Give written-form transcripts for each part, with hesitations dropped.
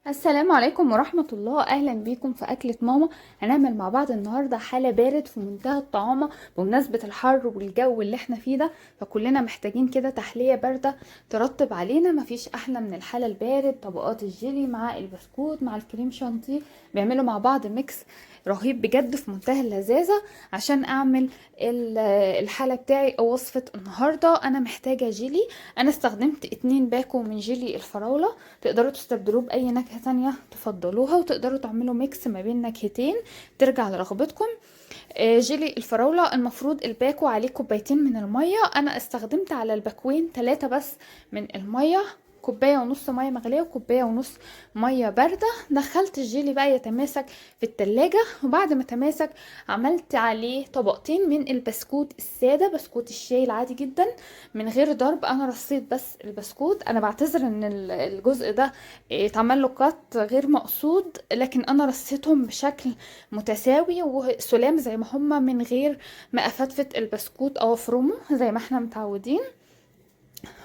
السلام عليكم ورحمة الله. أهلا بيكم في أكلة ماما. هنعمل مع بعض النهاردة حالة بارد في منتهى الطعامة بمناسبة الحر والجو اللي احنا فيه ده، فكلنا محتاجين كده تحلية باردة ترطب علينا. مفيش أحلى من الحالة البارد، طبقات الجيلي مع البسكوت مع الكريم شانتيه بيعملوا مع بعض mix رهيب بجد في منتهى اللذاذة. عشان أعمل الحالة بتاعي أو وصفة النهاردة أنا محتاجة جيلي. أنا استخدمت 2 باكو من جيلي الفراولة، تقدروا تستبدلوه بأي نكهة تانية تفضلوها، وتقدروا تعملوا mix ما بين نكهتين ترجع لرغبتكم. جيلي الفراولة المفروض الباكو عليه كوبايتين من المية، أنا استخدمت على الباكوين 3 بس من المية، كوباية ونص مية مغلية وكوباية ونص مية باردة. دخلت الجيلي بقى يتماسك في التلاجة، وبعد ما تماسك عملت عليه طبقتين من البسكوت السادة، بسكوت الشاي العادي جدا من غير ضرب. انا رصيت بس البسكوت، انا بعتذر ان الجزء ده اتعمل له cut غير مقصود، لكن انا رصيتهم بشكل متساوي وسلام زي ما هما من غير ما افتفت البسكوت او افرمه زي ما احنا متعودين.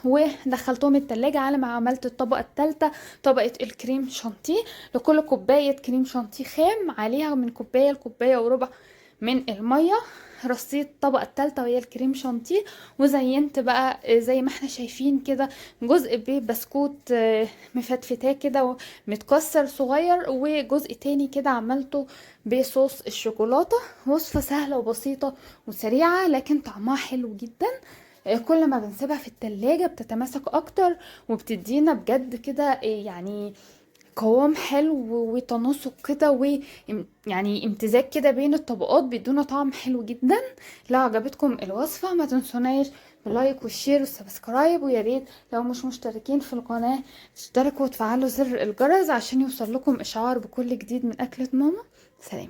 ودخلتهم التلاجة على ما عملت الطبقة التالتة، طبقة الكريم شانتيه. لكل كوباية كريم شانتيه خام عليها من كوباية لكوباية وربع من المية. رصيت الطبقة التالتة وهي الكريم شانتيه، وزينت بقى زي ما احنا شايفين كده جزء ببسكوت مفتفتاه كده ومتكسر صغير، وجزء تاني كده عملته بصوص الشوكولاتة. وصفة سهلة وبسيطة وسريعة لكن طعمها حلو جدا. كل ما بنسيبها في التلاجة بتتماسك اكتر وبتدينا بجد كده يعني قوام حلو وتناسق كده، ويعني امتزاج كده بين الطبقات، بيدونا طعم حلو جدا. لو عجبتكم الوصفة ما تنسوناش بال like وال share وال subscribe، ويا ريت لو مش مشتركين في القناة تشتركوا وتفعلوا زر الجرس عشان يوصل لكم اشعار بكل جديد من أكلة ماما. سلام.